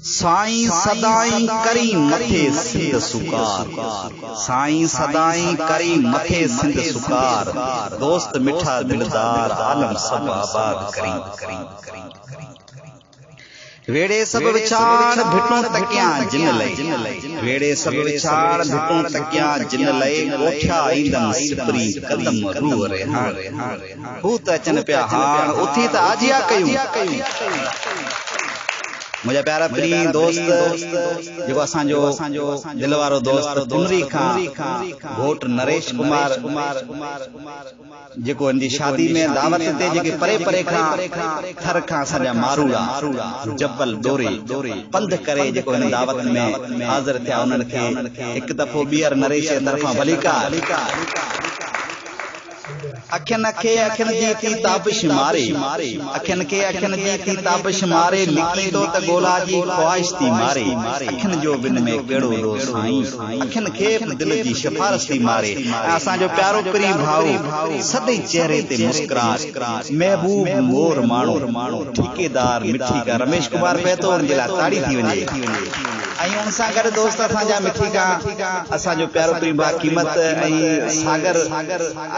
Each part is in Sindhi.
سائين سدائين ڪرين مٿي سنڌ سڪار سائين سدائين ڪرين مٿي سنڌ سڪار دوست مٺا دلدار عالم سڀ آباد ڪرين. ويڙهي سڀ وڇاڻ ڀٽون تڪيان جن لئي ويڙهي سڀ وڇاڻ ڀٽون تڪيان جن لئي ڪوٺيا ايندم سپرين قدم روح ريهاڻ هو ته اچن پيا هاڻ اٿي ته آجيا ڪيون. منهنجا پيارا پرين دوست جيڪو اسان جو دل وارو دوست ڪنري کان گهوٽ نريش ڪمار جيڪو هن جي شادي ۾ دعوت تي جيڪي پري پري کان ٿر کان اسان جا ماروئڙا جبل ڏوري پنڌ ڪري جيڪو هن دعوت ۾ حاضر ٿيا انهن کي هڪ دفعو ٻيهر نريش جي طرفان ڀليڪار. اکين کي اکين جي ٿي تابش ماري اکين کي اکين جي ٿي تابش ماري لڪي ٿو ته ڳولا جي خواهش ٿي ماري اکين جو بن ۾ ڪهڙو ڏوهه سائين اکين کي به دل جي شفارس ٿي ماري ۽ اسان جو پيارو پرين ڀائو سدائين چهري تي مسڪراهٽ محبوب مور ماڻهو ٺيڪيدار مٺي کان رميش ڪمار پهتو ان جي لاء تاڙي ٿي وڃي. ۽ ان سان گڏ دوست اسان جا مٺي کان اسان جو پيارو پرين ڀاء قيمت ۽ ساگر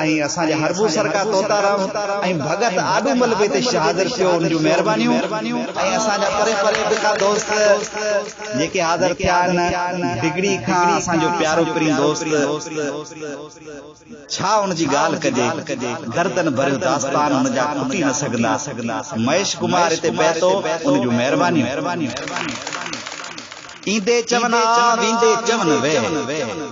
۽ اسان جا هربو سرڪا توتارام ۽ ڀڳت آڏومل به هتي حاضر ٿيو ان جون مهربانيون ۽ اسان جا پري پري به کان دوست جيڪي حاضر ٿيا آهن ڊگهڙي کان اسان جو پيارو پرين دوست ڇا ان جي ڳالهه ڪجي دردن ڀريو داستان ان جا کٽي نه سگهندا مهيش ڪمار هتي پهتو ان جون مهربانيون. ايندي چون آ ويندي چون ويهه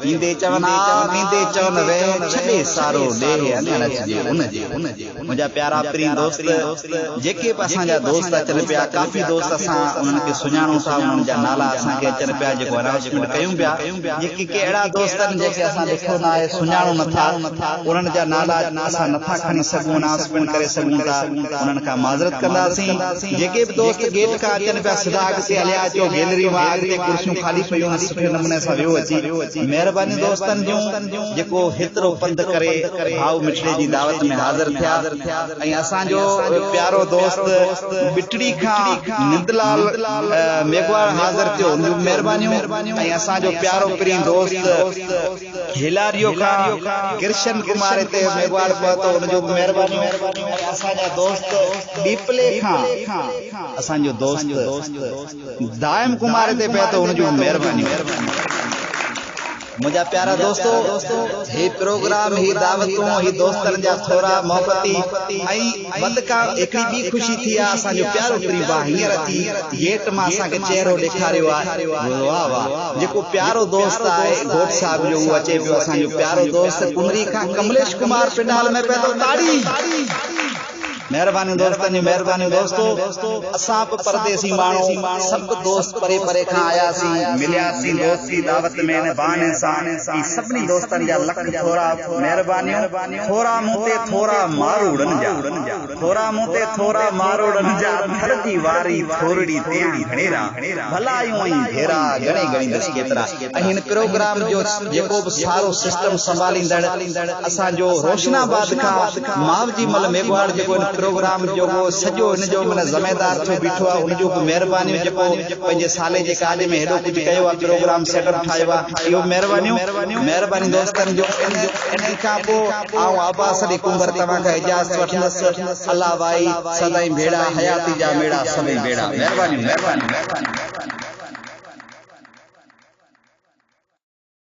ايندي چون آ ويندي چون ويهه ڇڏي سارو ڏيهه اڱڻ اچجي ان جي منهنجا پيارا پرين دوست جيڪي به اسان جا دوست اچن پيا ڪافي دوست اسان انهن کي سڃاڻون ٿا انهن جا نالا اسان کي اچن پيا جيڪو انائونسمينٽ ڪيون پيا جيڪي ڪي اهڙا دوست آهن جنهن کي اسان ڏٺو نه آهي سڃاڻون نه ٿا انهن جا نالا اسان نه ٿا کڻي سگهون انائونسمينٽ ڪري سگهون ٿا انهن کان معذرت ڪنداسين جيڪي به دوست گيٽ کان اچن پيا سڌا اڳتي هليا اچو گيلري مان اڳتي ڪرسيون خالي پيون آهن سٺي نموني سان ويهو اچي مهربانيون دوستن جون جيڪو هيترو پنڌ ڪري ڀائو مٺڙي جي دعوت ۾ حاضر ٿيا ۽ اسان جو پيارو دوست ٻٽڙي کان نندلال ميگهواڙ حاضر ٿيو ان جون مهربانيون ۽ اسان جو پيارو پرين دوست هيلاريو کان ڪرشن ڪمار هتي ميگهواڙ پهتو ان جون به مهربانيون ۽ اسان جا دوست ڏيپلي کان اسان جو دوست دائم ڪمار هتي پهتو ان جون به مهربانيون. منهنجا پيارا دوستو هي پروگرام هي دعوتون هي دوستن جا ٿورا محبتي ۽ وڌ کان هڪڙي ٻي خوشي ٿي آ اسان جو پيارو پرين ڀاء هينئر اچي گيٽ مان اسان کي چهرو ڏيکاريو آ واه واه جيڪو پيارو دوست آهي گهوٽ صاحب جو اهو اچي پيو اسان جو پيارو دوست ڪنري کان ڪمليش ڪمار پنڊال ۾ پهتو تاڙي. مهربانيون دوستن جون مهربانيون دوستو اسان به پرديسي ماڻهو سڀ دوست پري پري کان آياسين ملياسين دوست جي دعوت ۾ ان بهاني سان هي سڀني دوستن جا لک ٿورا مهربانيون ٿورا مون تي ٿورا ماروئڙن جا ٿورا مون تي ٿورا ماروئڙن جا ٿر جي واري ٿورڙي تيان گهڻيرا ڀلا آيون ۽ ڀيرا ڳڻي ڳڻيندس ڪيترا ۽ هن پروگرام جو جيڪو به سارو سسٽم سنڀاليندڙ اسان جو روشن آباد کان ماوجي مل ميگهواڙ جيڪو هن پروگرام جو سڄو هن جو معنيٰ ذميدار ٿيو بيٺو آهي ان جون به مهربانيون جيڪو پنهنجي سالي جي ڪاڄ ۾ هيڏو ڪجهه ڪيو آهي پروگرام سيٽ اپ ٺاهيو آهي اهو به مهربانيون مهرباني دوستن جو انهي کان پوء آئون عباس علي ڪنڀر توهان کان اجازت وٺندس الله وائي سدائين ڀيڙا حياتي جا ميڙا سڀئي ڀيڙا مهربانيون مهربانيون.